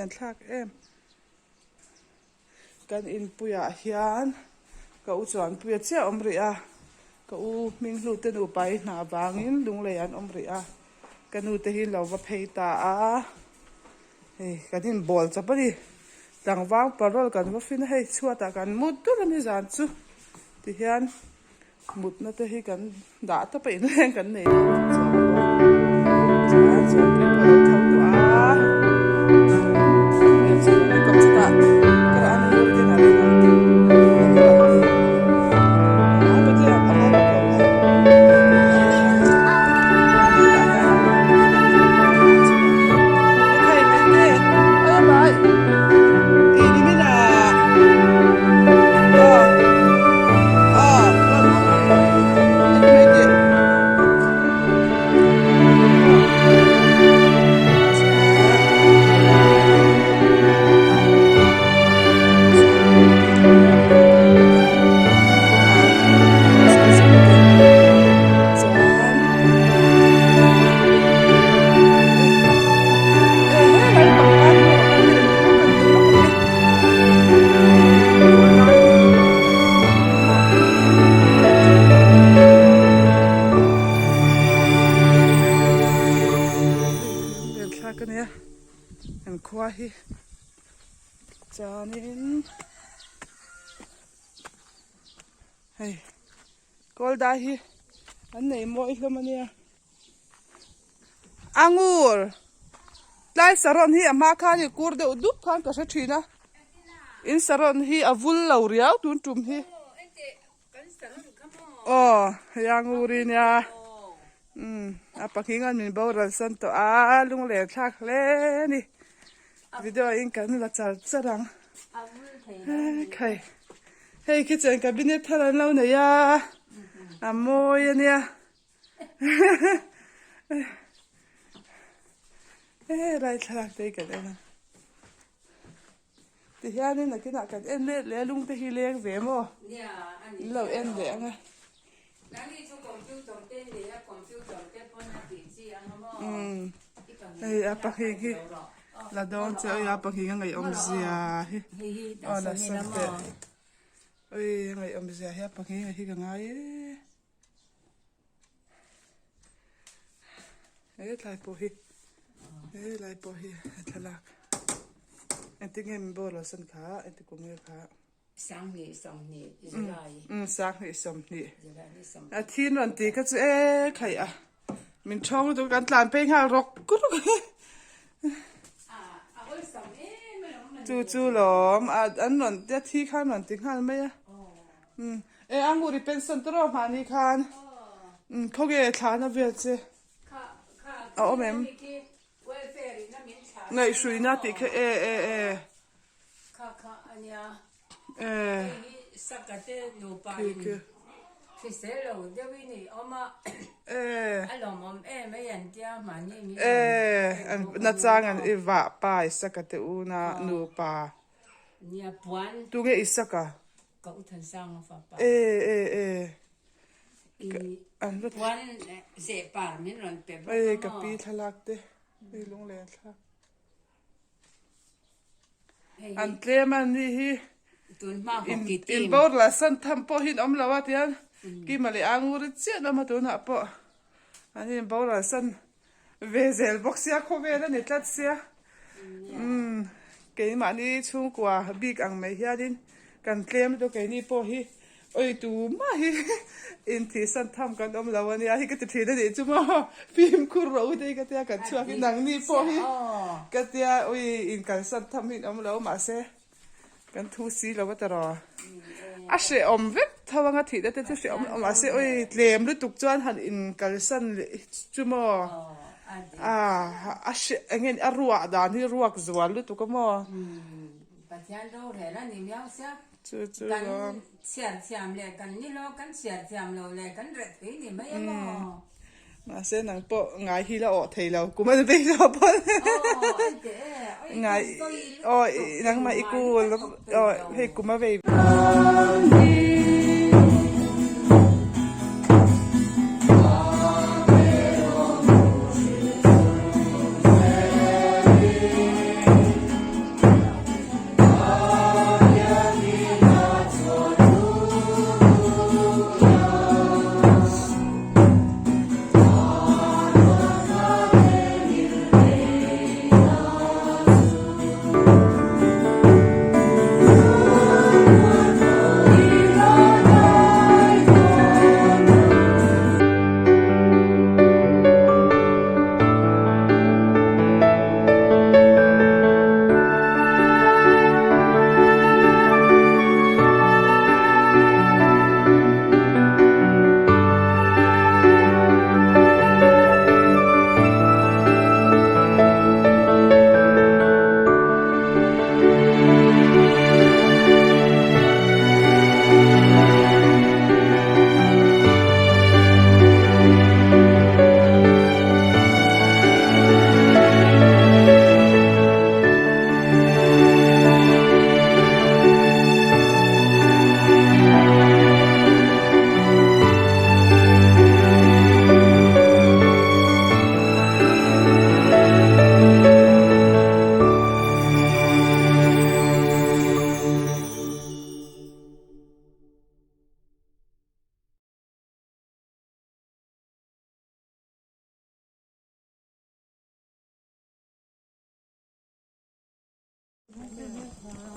lunglen thlak em. Kan inpuiah hian ka u chuanpuia chiah a awm rih a, ka u hming hlu te nupa hi hna vangin lunglei an awm rih a, ka nu te hi lo va phei ta a, hei kan inbawl chawp a ni, tlangval parol kan va fin a hei chhuatah kan mut dur a ni zan chu tihian. Mutna te hi kan dah tawp a inleng kan nei lo chuan chuan chuan tui pawh a lo tho tawh a chutah Thlak a nia an khua hi chuanin hei kawl dai hi an nei mawi hlawm a nia. Angur tlai sarawn hi a hma khan i kur deuh dup khan ka hre thin a in sarawn hi a vul lo riau tun tum hi aw hei angur hi nia umm a pahnih an min boral san tawh a lunglen thlak hle a ni video in kan la char char ang khai hei kitchen cabinet thar an lo nei a a mawi a nia. Helai thlalak te hi kan en a tihianin nakinah kan en let leh a lung te hi leng ve maw in lo en leh ang a hei a pahnih hi la dawn che a pahnih a ngaihawm zia hi aw la sawn teh ui a ngaihawm zia hi a pahnih hi ka ngai e. He tlai pawh hi he lai pawh hi a thlalak engtin nge min boral san kha engti kum nge kha Sanghnih 20 July um 20 20 a thin rawn ti kha chu e khaih a min thawng lutuk kan tlan phei nghal rawk rawk chu chu lawm a an rawn a thi khan rawn ti nghal mai a. Umm e a nguri pension te rawh mahni khan umm khawnge thlana vel che a awm em ngaihhruina tih kha e e e e khi khi e e nachang an i vah pa i saka te una nupa tunge i saka. Ka u Thansanga fapa. E e e. I puan zeh par min rawn pe bawk a maw? E ka pi thlalak te hei lunglen thlak. An tlem a ni hi. Tun hma hockey team. In boral san tham pawh hi an awm lo a tihian Kima leh Anguri chiah an awm a tunah pawh an in boral san Ve zel bawk sia khawvel a ni tlat sia umm keimahni chhungkua bik ang mai hianin kan tlem lutuk keini pawh hi awi tumah hi inthihsan tham kan awm lo ania hi ka ti thin a nih chu maw fimkhur rawh u te hi ka tia kan chhuak hi nangni pawh hi ka tia awi inkalsan tham hi in awm lo mahse Kan thu si lo a tawrh a hrehawm vek tho anga thihna te chu hrehawm lo mahse awi tlem lutuk chuan han in kalsan leh chu maw a a hreh eng nge a ruah dan hi ruak zual lutuk a maw. Pathian rorel a ni miau sia. Chu chu Kan chhiar thiam leh kan ni lo, kan chhiar thiam lo leh kan reh thei ni mai a maw? Mahse nang pawh ngai hi la awh thei lo, kum a ni phei zawk pawn. Ngai aw nangmah i kul aw hei kum a vei.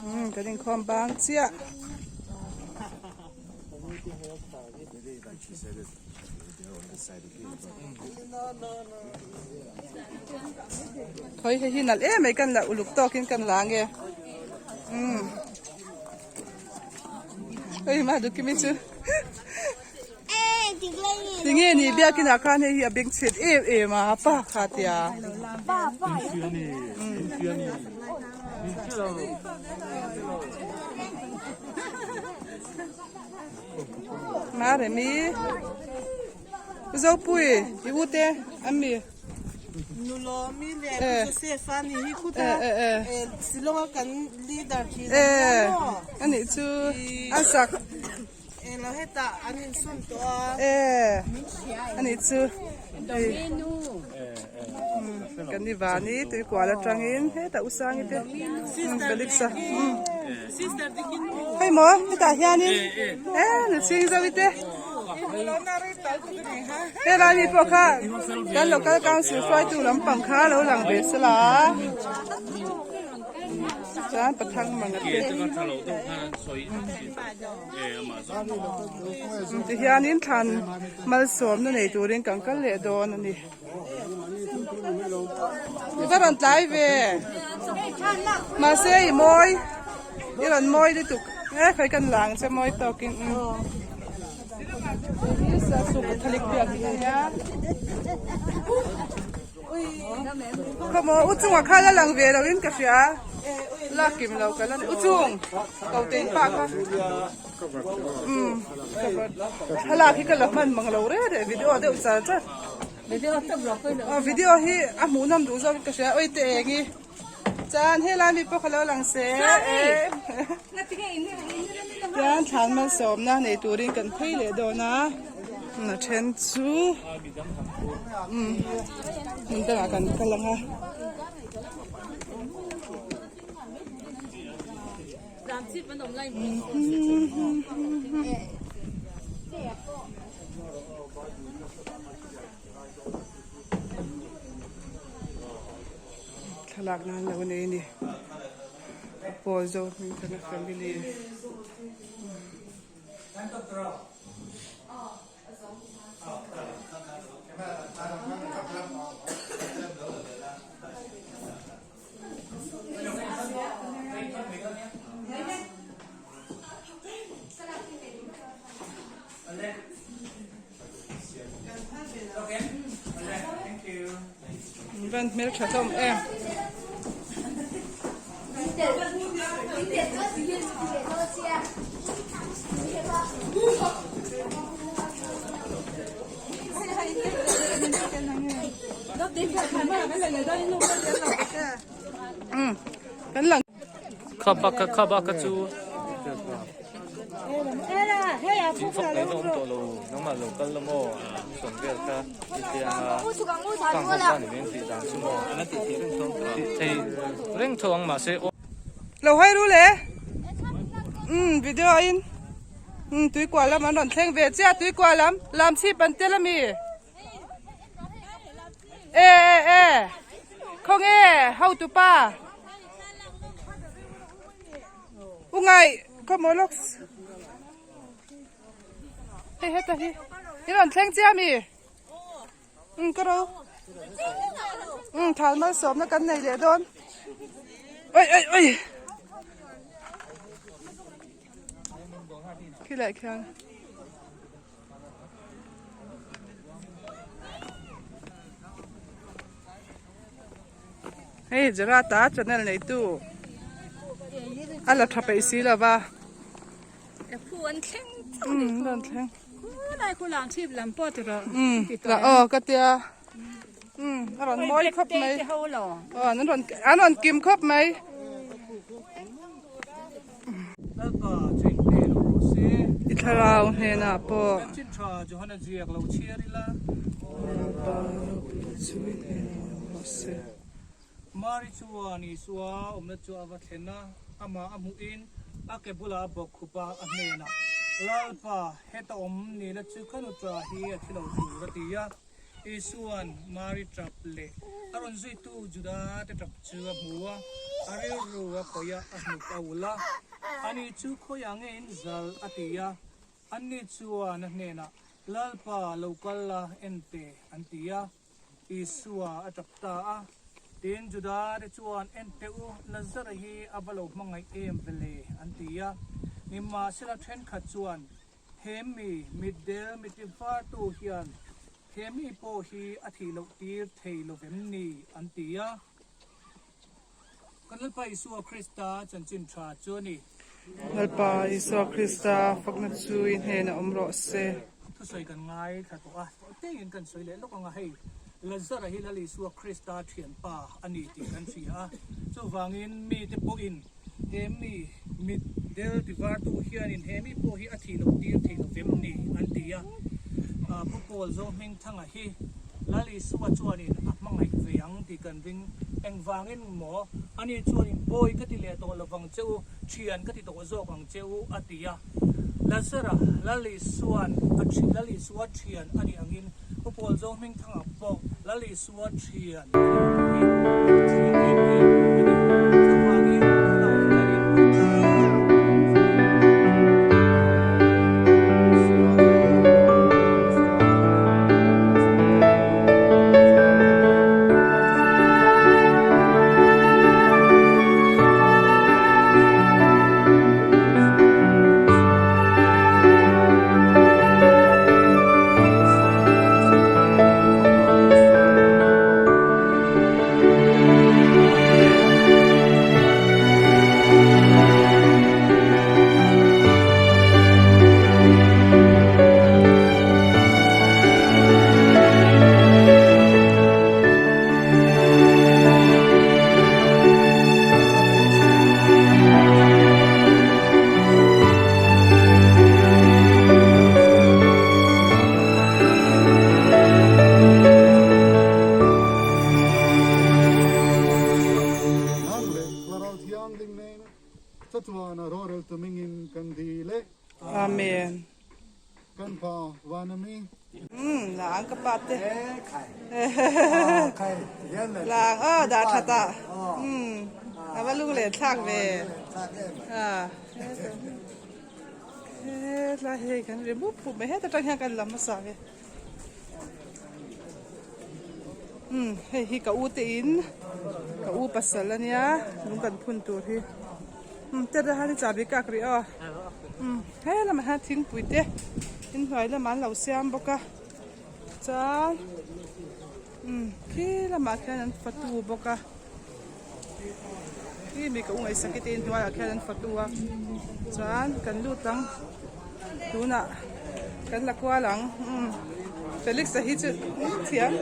Umm kan inkhawm bang chiah. Khawi hei hi nalh em mai kan la uluk tawkin kan la ange umm hei ma dukimi chu tinge ni biakin ah khan hei hi a beng chhet em em a pa kha tia Maremi Zopui i u te an mi. Nulawmi leh Pu Joseph a ni hi khuta Shillong a kan leader thin a nia maw? A nih chu a sak. Englo hetah an insun tawh a. E a nih chu kan ni vani tuikual atangin hetah Usangi te Felix a. Hei maw hetah hianin e Nuchhing Zovi te helai mi pawh kha kan local council hruaitu lampang kha lo lang ve sela chuan pathang mang a te tihianin thlan malsawmna nei turin kan kal leh dawn a ni. I va rawn tlai ve mahse i mawi i rawn mawi lutuk e khawi kan lang che mawi tawkin khawmaw u chungah khan a lang ve lo in ka hria lak kim lo ka la ni u chung ko te in pa kha umm thlalak hi ka la hman mang lo reng reng video deuh char char video hi a hmuh nawm duh zawk in ka hria oi te eng i chuan helai mi pawh kha lo lang se chuan thlan malsawmna nei turin kan phei leh dawn a a then chu umm hmun dangah kan kal ang a. Thlalak nan lo nei a ni pawl zo hmingthana family. Van hmel tha hlawm em. Kan lang. Kha bak kha kha bak kha chu tih vak mai na awm tawh lo nangmah lo kal la maw sawm vel kha hetiang a kang ho khan in tih dan chu maw tih thei reng tho ang mahse aw. Lo hawi ru le umm video a in umm tuikual lam an rawn thleng ve chiah tuikual lam lam chhip an tel ami. E e e khawnge hotu pa u ngai khawmaw lawks hei heta hi i rawn thleng chiah ami um ka ro um thal malsawmna kan nei leh dawn oi oi oi khilai khian. Hei Jarata channel neitu a la tha peih si lo va. Umm an thleng. Umm la aw ka tia umm a rawn mawi khawp mai aw an rawn an rawn kim khawp mai. I thlarau hnenah pawh Mari chuan Isua awmna chu a va thlen a, amah a hmuhin a ke bulah a bawk khup a, a hnenah, Lalpa, heta awm nila chu ka nuta hi a thi lo tur a ti a. Isua'n Mari tap leh a rawn zuitu Juda te tap chu a hmu a. A rilru a khawih a, a hnuk a ulh a. Ani chu khawiah nge in zal? a ti a. Anni chuan a hnenah, Lalpa, lo kal la, en teh, an ti a. Isua a tap ta a. Tin, Juda te chuan, En teh u, Lazara hi a va lo hmangaih em ve le, an ti a. Nimahsela thenkhat chuan, He mi, mitdel mitivartu hian he mi pawh hi a thih loh tir thei lo vem ni? an ti a. Kan Lalpa Isua Krista chanchin tha chu a ni. Lalpa Isua Krista fakna chu i hnenah awm rawh se. Thusawi kan ngaithla tawh a, tawh tengin kan sawi leh lawk ang a, hei Lazara hi Lal Isua Krista thianpa a ni tih kan hria a, chuvangin mite pawhin he mi mit del tivartu hianin he mi pawh hi a thih loh tir thei lo vem ni an ti a, Pu Paul Zohmingthanga hi Lal Isua chuanin a hmangaih ve ang tih kan ring. Engvangin maw? Ani chuanin, Bawi ka ti leh tawh lovang che u, thian ka ti tawh zawk ang che u, a ti a. Lazara, Lal Isua'n a Lal Isua thian a nih angin Pu Paul Zohmingthanga pawh Lal Isua thian a nih tih hi kan chiang em em a ni. Chuvangin tunah hianin Nang leh Thlarau Thianghlim nena chatuana roreltu mingin kan dil e. Amen. Kan pa van ami. Umm lang ka pa te. Lang aw dah that ah umm a va lung leh thlak ve. Hetlai hei kan ri mup mup mai heta tang hian kan lam hmasa ve. Umm hei hi ka u te in ka u pasal ania lung kan phun tur hi umm te reuh hian chahbi kak rih aw umm he lamah hian thingpui te inhnuai lamah an lo siam bawk a chuan umm khi lamah khian an fatu bawk a khi mi ka u ngaihsak hi te inhnuaiah khian an fatu a chuan kan lut ang tunah kan la kual ang umm Felix a hi chu thiam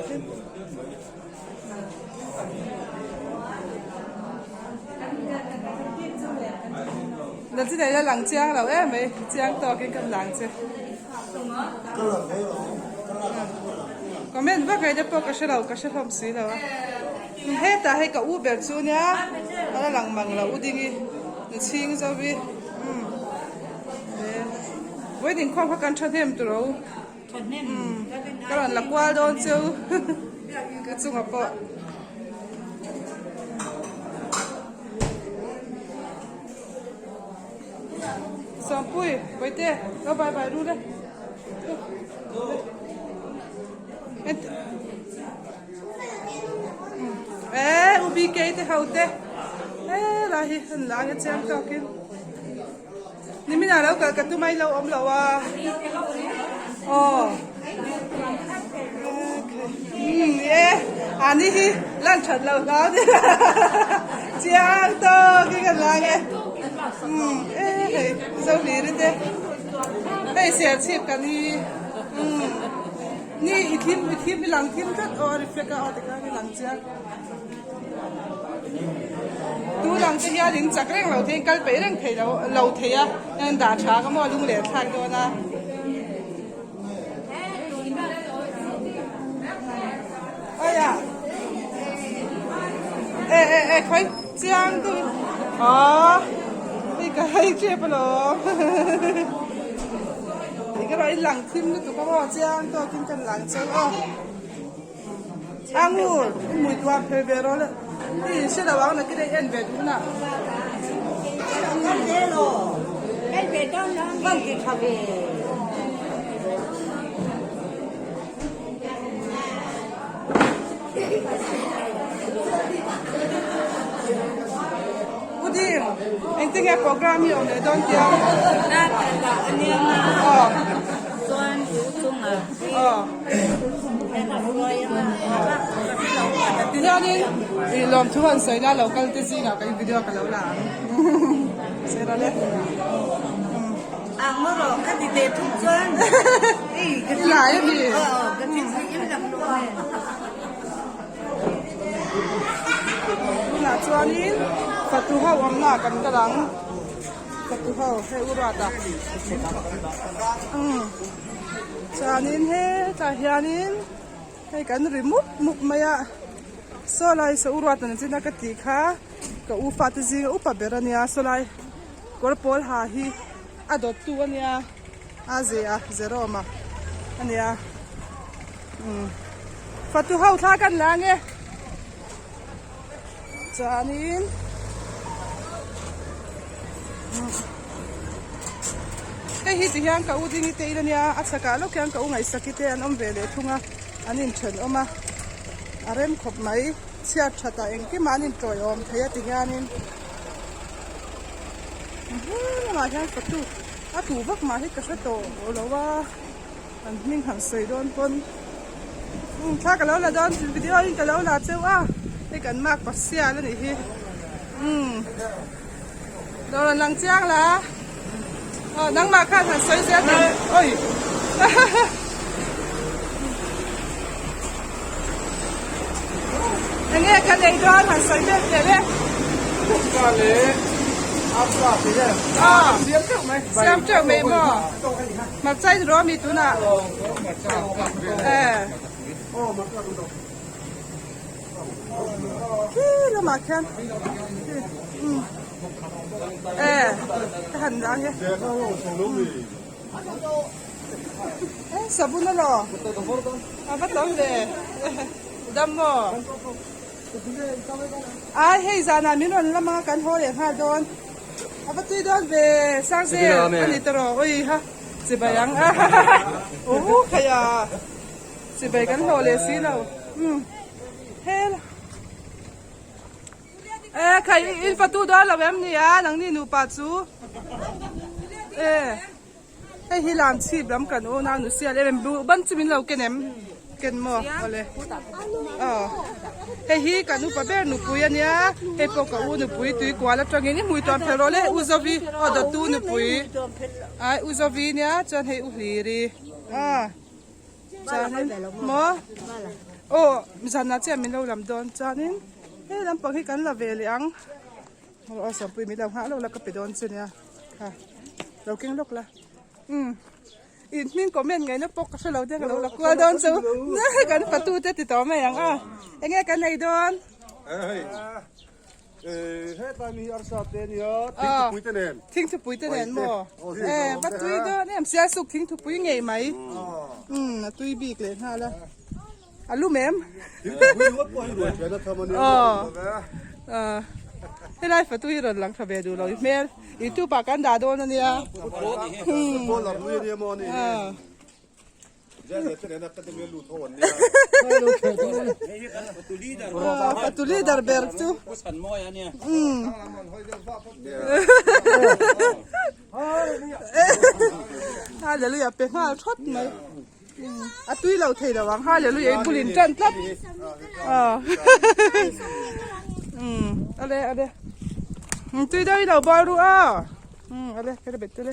La chi nei la lang chiang lo em mai chiang tawkin kan lang che comment vak rei te pawh ka hre lo ka hre hlawm si lo a hetah hei ka u ber chu nia a la lang mang lo u ding i nu chhing zo hi umm vawiin inkhawm kha kan thahnem tur o ka rawn la kual dawn cheu ka chungah pawh. Sawmpui Bawihte lo bye bye ru le eh u BK te ho te eh lai hi an la ang e chiang tawkin nimin ah lo kal ka tum a ilo awm lo a aw umm e ani hi lan that lo hlau ni chiang tawkin kan la ang e umm e hei zo hlir te hei serchhip kan hi umm ni i thim i thim i lang thim tlat aw a reflect a aw tikhan i lang chiang tu lang te hian in chak reng lo thei in kal peih reng thei lo lo thei a heng dah tha ka maw a lung leh thlak dawn a. Aia e e e khawi chiang deuh in aww hei ka hei tep alawm eng erawh in lang thim lutuk a maw chiang tawk in kan lang cheu aw. Angur i mui tuam phei ve rawh le. I inhre lo ang nakin a i en ve duh na. U Ding, engtin nge program hi awm leh dawn tia? Aw. Aw. Tihianin ih lawmthu han sawi la lo kal te zingah ka in video ka lo la ang. Sir ale. I lai a mi? Tunah chuanin fatu ho awmna kan kal ang. Fatu ho hei u Ruata. Umm chuanin hetah hianin hei kan ri mup mup mai a. Saw lai saw u Ruata nen china ka tih kha ka u fate zinga upa ber a nia saw lai kawr pawl ha hi a dawttu a nia. A ze a Jerome a ania umm fatu ho thla kan la ange chuanin hei hi ti hian ka u ding i te in ania a chhakah lawk hian ka u ngaihsaki te an awm ve leh thung a an inthenawm a a rem khawp mai chhiat that ah engkim ah an intawiawm thei a ti hianin lamah hian fatu. A tu vak mah hi ka hre tawh lo a, an hming han sawi dawn pawn umm thla ka lo la dawn video in ka lo la cheu a, hei kan mark pasial a nih hi umm lo rawn lang chiang la aw nangmah khan han sawi zel teh awi hahaha. Enge kan ei dawn han sawi vel teh le. Thupka leh arsa tih e. Aw. Siam teuh mai. Siam teuh mai maw. Hmarcha in rawh mi tunah. Eh. Khi lamah khian. Eh. Ka han lang e. Eh sabun alo a va tam ve dam maw ai hei zanah min rawn lam a kan haw leh nghal dawn a va tui dawn ve sangzel a ni tawh ui ha chibai ang a uh khaia chibai kan hlawh leh si lo um hel Eh khai in fatu dawn lo em ni a nangni nupa chu eh hei hi lam chhip lam kan un a nu sial em em bu ban chu min lo ken em ken maw awle aw hei hi kan upa ber nupui ania hei pawh ka u nupui tui kual atangin i hmui tuam phel rawh le u zovi aw dawttu nupui ai u zovi nia chuan hei u hliri a. Chuanin maw aw zanah chiah min lo lam dawn chuanin he lampang hi kan la ve leh ang aw sawmpui min lo nghah lawk la ka pe dawn che nia kha lo keng lawk la umm in hming comment ngaihna pawh ka hrelo te ka lo la kual dawn chu kan fatu te ti tawh mai ang a enge kan nei dawn. Hetlai mi hi arsa te ania thingthupui te nen. Thingthupui te nen maw? Eh va tui dawn em sial suk thingthupui ngei mai. Umm a tui bik leh nghal a. A lum em? Thingthupui ringawt pawh hi ruai thian a tham ania. Aw. Helai fatu hi rawn lang tha ve duh lo i hmel. Youtube ah kan dah dawn ania. Footballer nui ania maw ani. Fatu leader ber chu. Hallelujah pe nghal thawt mai. A tui lo thei lo ang hallelujah i bulin tan tlat. Ale ale. Tui deuh i lo bawr ru a. Ale ka bet tule.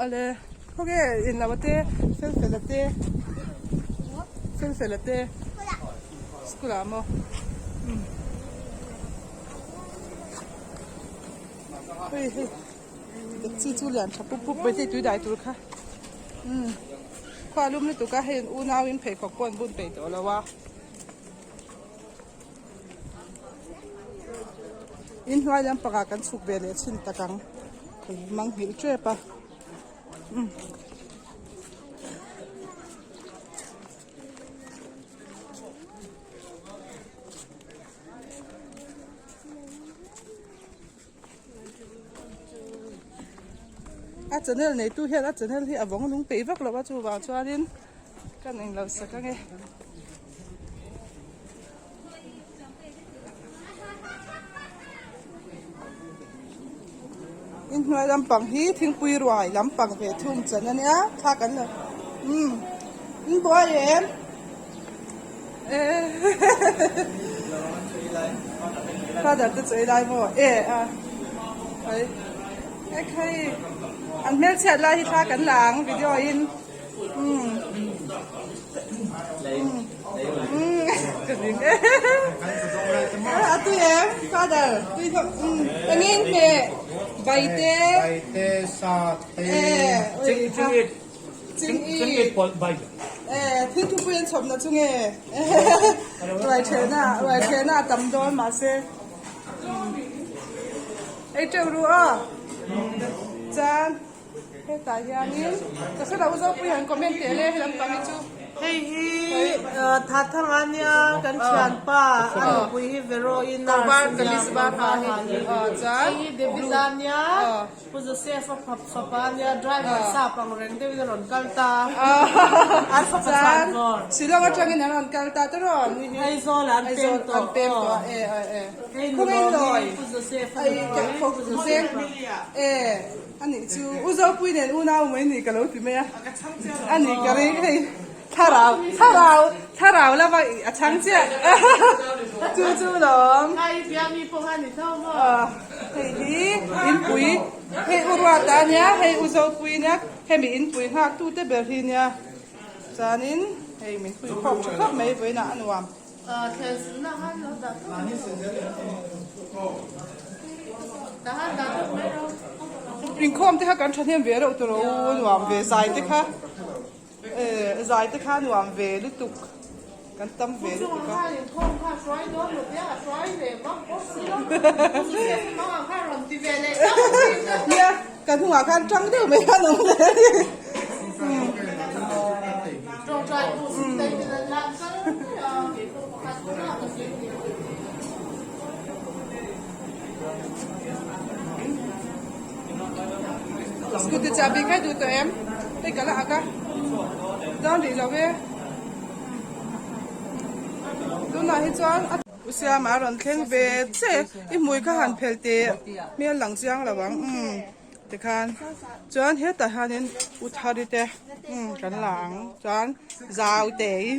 Ale khawnge in lo te fel fel a te fel fel a te school ah maw hei hei taxi chu lian tha pup pup mai te tui dai tur kha umm khua lum lutuk a hei an unau in pheikhawk pawh an bun peih tawh lo a. Inhnuai lampangah kan chhuk ve leh chhin tak ang ka mang nghilh tep a. Um. A channel neitu hian a channel hi a vawng lung peih vak lo a chuvang chuanin kan englo sak ange. Inhnuai lampang hi thingpui ruai lampang ve thung chan a nia thla kan la umm in buai em father te chawi lai maw e a khai e khai an hmelchhiat lai hi thla kan la ang video in umm umm ka ding e a tui em father tui hlawm umm eng in hmeh bai te bai te sa te ching ching it ching it e thil thupui an chhawp na chu nge ruai thehna ruai thehna a tam dawn mahse ei teuh ru aw chuan Hetah hianin ka hre lo Zopui han comment teh le he lampang hi chu. Hei hi Thathang a nia kan thianpa a nupui hi Vero i nurse a nia Kovar ha hi. Hei hi David a nia Pu Joseph a fapa a nia driver sap ang reng deuhin a rawn kal ta an fapa chhuan vawr. Shillong atangin an rawn kal ta te rawn. Aizawl ah an pem tawh. An pem tawh a e e. Hei nulawmi Pu Joseph a nupui Pu Joseph a. E. A nih chu u Zopui nen unau mai ni ka lo ti mai a, a nih ka ring hei thlarau thlarau thlarau lama a chhang chiah chu chu lawm. Hei hi inpui hei u Ruata a nia hei u Zopui a nia hemi inpui nghak tute ber hi nia chuanin hei min pui khawp tha khawp mai vawiinah a nuam. Inkhawm te kha kan thahnem ve reuh tawh rawh u nuam ve zai te kha eh zai te kha nuam ve lutuk kan tam ve lutuk a. Nia kan hnungah khan tang deuh mai khan awm leh a ni. Scooty chahbi khai duh tawh em? Hei ka la ak a, dawn rih lo e. Tunah hi chuan a U Siama a rawn thleng ve che, i hmui kha han phel teh hmel lang chiang lo ang umm. Tikhan chuan hetah hianin u thari te umm kan la ang chuan zau te hi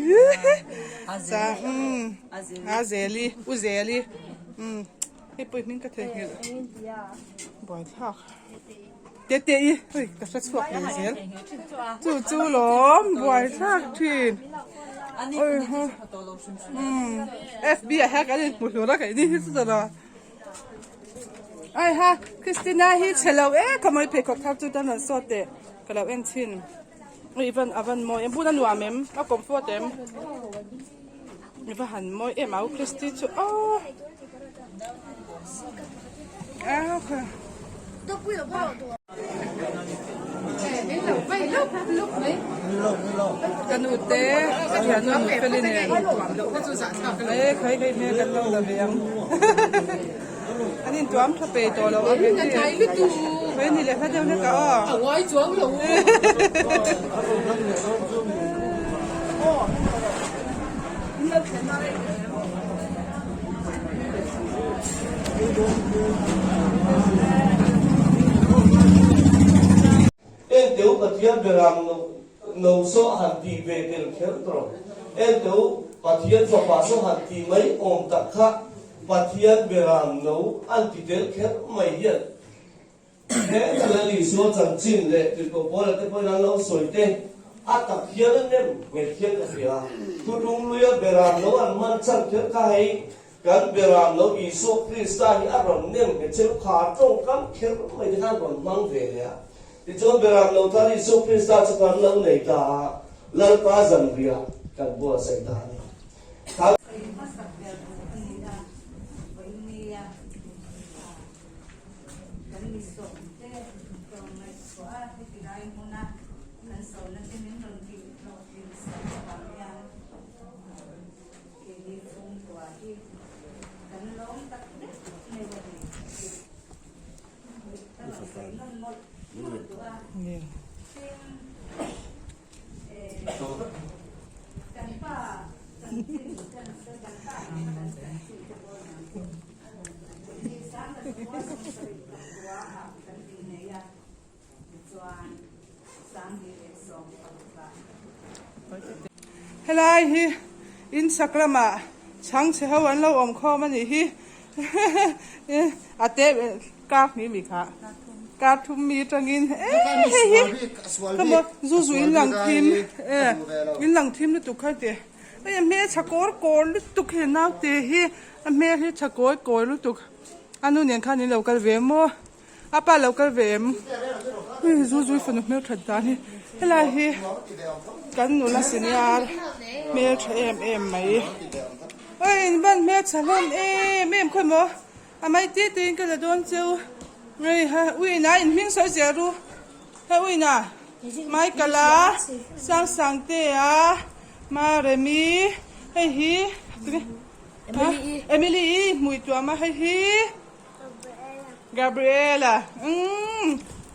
chuan umm a zeli u zeli umm hei pawh hi hming ka theihnghilh buaithlak te te i hei ka hre chhuak leh zel chu chu lawm buaithlak thin awiha umm fb ah hian kan inhmu hlur a keini hi chu tawh lo. Ai ha Christina hi chhe lo e ka mawi pheikhawk thar chu tan rawn sawt teh ka lo en thin ui van a van mawi em bun a nuam em a comfort em i va han mawi em au Christy chu aw au kha Ka nu te ka thiannu nu fel i nen e khai khai hmel kan lo la ve ang an intuam tha pe tawh lo a ve ni leh hla deuh hlek a aw. Enteu Pathian beram no saw han tih ve tel kher tawh. Enteu Pathian fapa saw han tih mai awm tak kha Pathian beram no an ti tel kher mai hian He Lal Isua chanchin leh Tirhkoh Paula te pawhin an lo sawi te, a tak hian a nem nghet hian ka hria. Thutlung luia beram lo an man chan kher kha hei kan beram lo Isua Krista hi a rawn nem nghet che kha tawngkam kher mai te khan rawn hmang ve leh a. Tichuan beram lo thar Isua Krista chu kan lo nei ta a, Lalpa zanriah kan buatsaih ta a ni. Kan mi sawm te tlawm ngaihtuah a heti lai hmuna. Helai hi in chhak lamah chhangchhe ho an lo awm khawm a nih hi. A te kar hnih mi kha kar thum mi atangin eh hei hi ka maw zu zu in lang thim eh in lang thim lutuk kha ti hei a hmel tha kawr kawr lutuk hi naute hi a hmel hi tha kawi kawi lutuk a nu nen khan in lo kal ve maw a pa lo kal ve em ui zu zui fanu hmel that dan hi helai hi kan nula senior hmel tha em em mai oi in van hmel tha hlawm em em khawi maw a mai te te in ka la dawn cheu ui ha ui na in hming sawi zel ru he ui na Michael a Sangsangtea Maremi hei hi Emily i hmui tuam a hei hi. Gabriela umm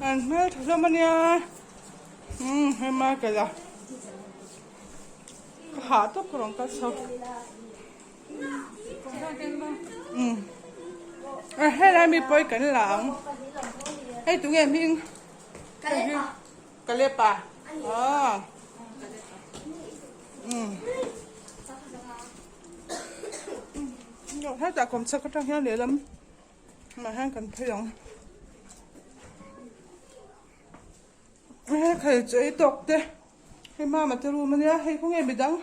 an hmel tha hlawm ania umm hei Michael a ka hah tawp ka rawn kal chho umm a helai mi pawh hi kan la ang hei tunge hming Kalepa aw umm. Hetah kawm chhak atang hian lehlam ah hian kan phei ang he khei chu ei tawk te hei mama te room ania hei khawnge midang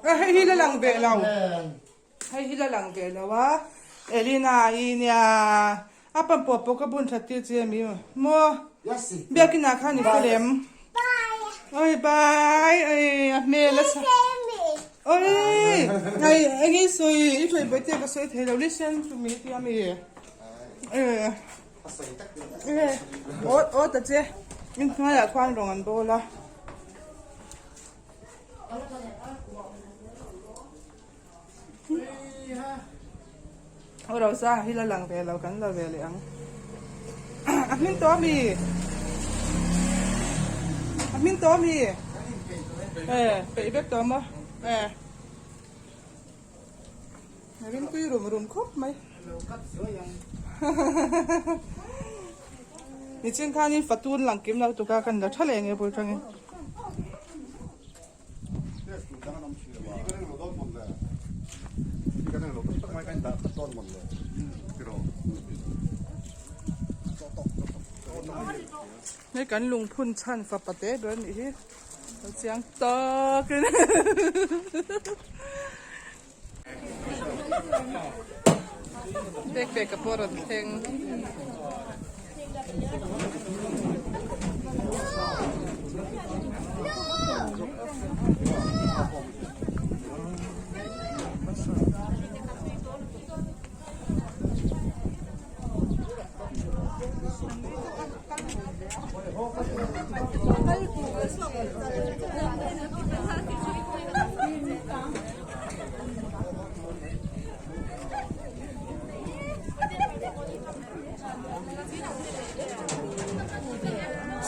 a hei hi la lang ve lo hei hi la lang ve lo a Elina i nia a pampawh pawh ka bun that tir che ami maw biakin ah khan i fel em oi bye oi a hmel a oi ai eng i sawi i sawi bawi te ka sawi thei lo listen to me tia mi eh eh aw aw ta che in hnuaiah khuan rawng an bawl a. Aw Rosa hi la lang ve lo kan la ve leh ang a hming tawh ami a hming tawh ami eh peih vek tawh maw eh a ringtui rum rum khawp mai nichin khanin fatun lang kim lo tuk a kan la tha leh nge bul tangin. Hei kan lungphun chhan fapa te ber anih hi a chiang takin pek pek a pawh rawn thleng.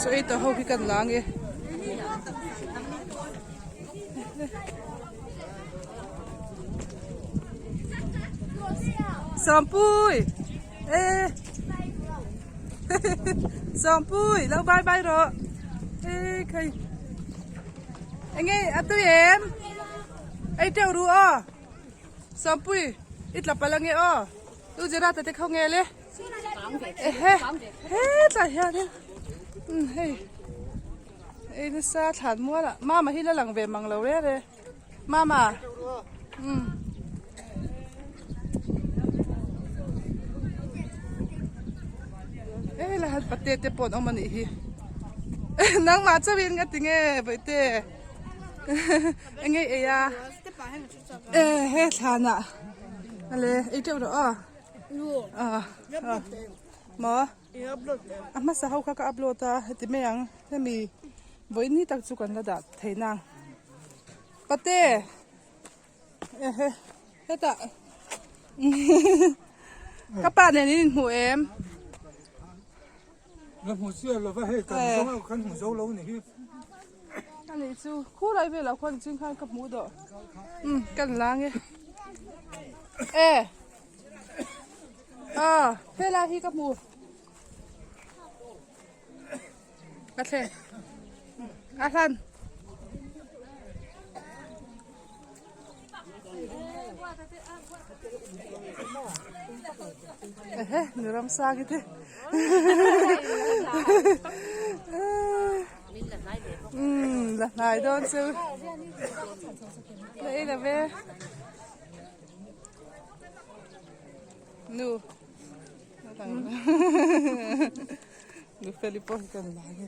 Saw ei tawh ho hi kan la ange. Sawmpui e Sawmpui lo bye bye rawh e khai enge a tui em ei teuh ru aw Sawmpui i tla palh ange aw u Gerard-a te kho nge le ehe hetlai hianin hei ei nasa thlan mual ah mama hi la lang ve mang lo reng e mama umm. Hei la han pate te pawh an awm a nih hi nangmah chauhin ka ti nge bawihte eng nge ei a he thlanah ale ei teuh rawh aw maw a hmasa ho kha ka upload a heti mai ang hemi vawiin ni tak chu kan la dah thei nang pate. Ehe hetah ka pa nen in inhmu em? La hmu chiah lova hei kan zawng erawh khan hmu zo lo ni hi. A nih chu khulai velah khuan ching khan ka hmu dawh. Um kan la nge. E ah helai hi ka hmu. A thleng. A hlan. Ehe nu ramsang te umm la hnai dawn chu la ei lo ve nu nu feli pawh hi kan la nge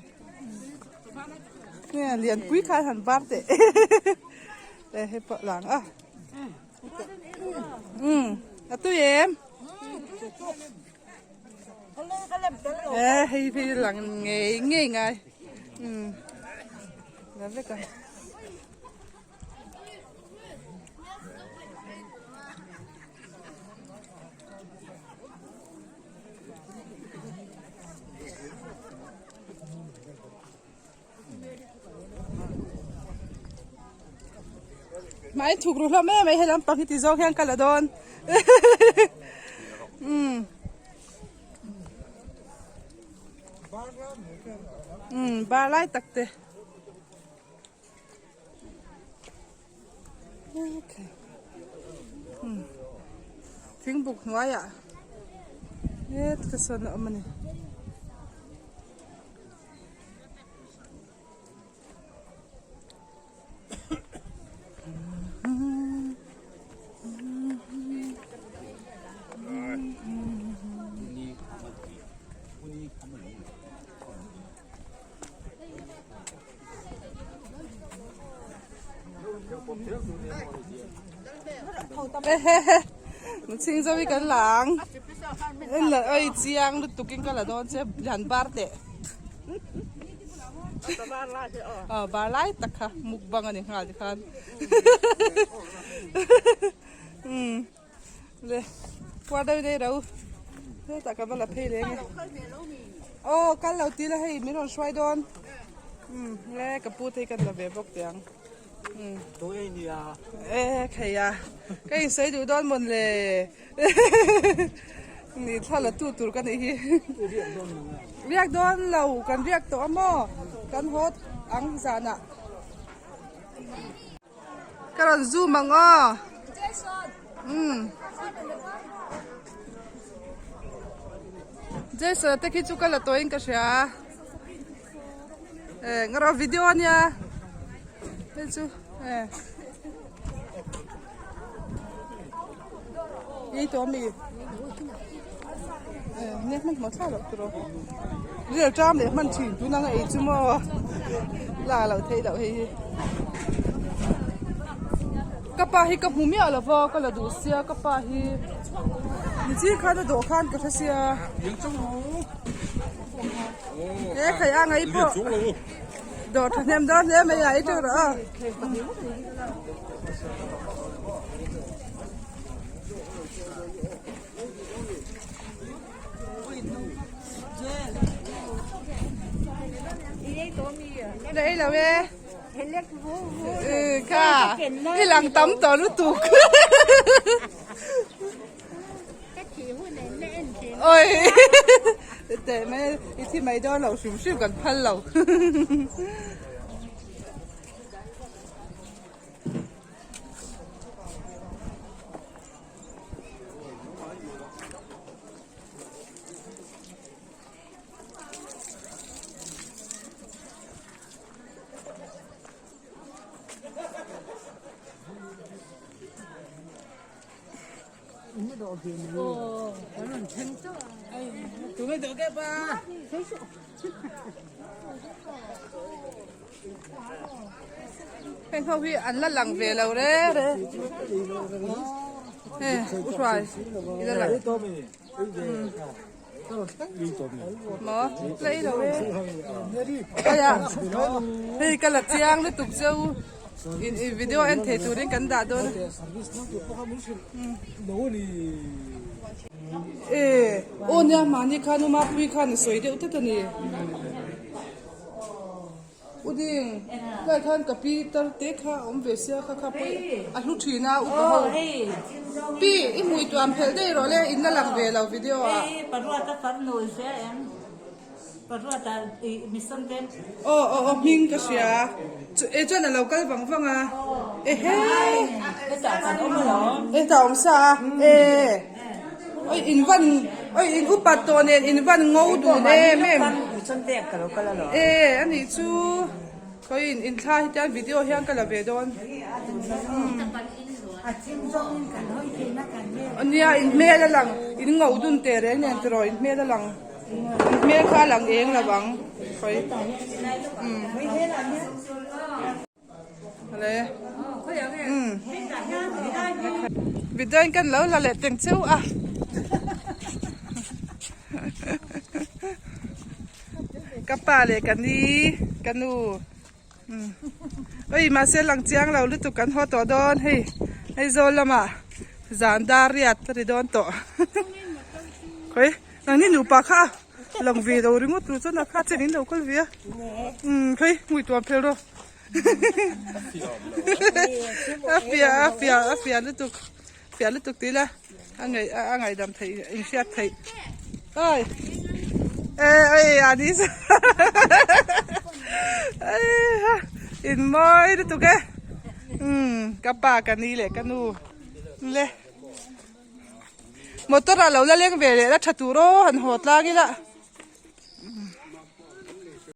nge lianpui khan han bar teh e hei pawh lang a umm a tui em. E hei phei lang ngei ngei ngai umm la vek a. Hmai thuk ru hlawm em mai he lampang hi ti zawng hian ka la dawn umm umm bar lai tak te umm thingbuk hnuaiah heta sawn a awm a ni. Chhing zo hi kan la ang la oi chiang lutuk in ka la dawn che han bar teh aw bar lai tak kha mukbang a ni nghal tikhan umm le puar deuh deuh ro hetah ka va la phei leh nge aw kal lo ti la hei min rawn hruai dawn umm le ka pu te hi kan la ve bawk teh ang. E khei a ka insawi duh dawn mawn le ni thla la tu tur ka nih hi riak dawn lo kan riak tawh a maw kan haw ang zanah ka rawn zoom ang aw umm Jason a te khi chu ka la tawhin ka hria. Eh, ngaro video ania. Hei chu eh. Ei to mi. Eh, ne hman hma thla lo turo. Real tram leh hman thin tu nanga ei chu mo. La lo thei lo hei hi. Ka pa hi ka hmu miah lo va ka la duh sia ka pa hi. Nichi khan a dawh khan ka hre sia. He khai a ngai pawh dawr thahnem dawn hle mai a i teuh rawh a. La ei lo e. Kha i lang tam tawh lutuk. Oi teh mai i thi mai dawn lo hrim hrim kan phal lo. Heng ho hi an la lang ve lo re re he u hruai i la lang maw la ei lo e aia hei ka la chiang lutuk cheu. In i video en thei turin kan dah dawn a. E aw nia mahni khan u Mapuii khan a sawi deuh tlat a ni. U Ding tlai khan ka pi tar te kha a awm ve sia kha kha pawh a hlu thin a upa ho. Pi i hmui tuam phelh daih rawh le in la lang ve lo video ah. Aw aw aw hming ka hria chu e chuan a lo kal vang vang a ehe hetah awm sa a e oi in van oi in upat tawh nen in van ngo dun em em e anih chu khawi in in thla hi tian video hian ka la ve dawn nia in hmel a lang in ngo dun teh reng nen tiraw in hmel a lang. Hmel kha a lang eng lo ang khawi umm le umm video in kan lo la leh teng cheu a ka pa leh ka ni ka nu umm oi mahse lang chiang lo lutuk kan haw tawh dawn hei Aizawl lamah zan dar riat a ri dawn tawh khawi. Nangni nupa kha lang ve lo ringawt tur chuan a kha chen in lo kal ve a umm khawi hmui tuam phel rawh a fiah a fiah a fiah lutuk fiah lutuk tih ila a ngaih a ngaihdam theih in hriat theih oi e oi a ni in mawi lutuk e umm ka pa ka ni leh ka nu le. Motor ah lo la leng ve leh la tha tur aw han haw tlang ila.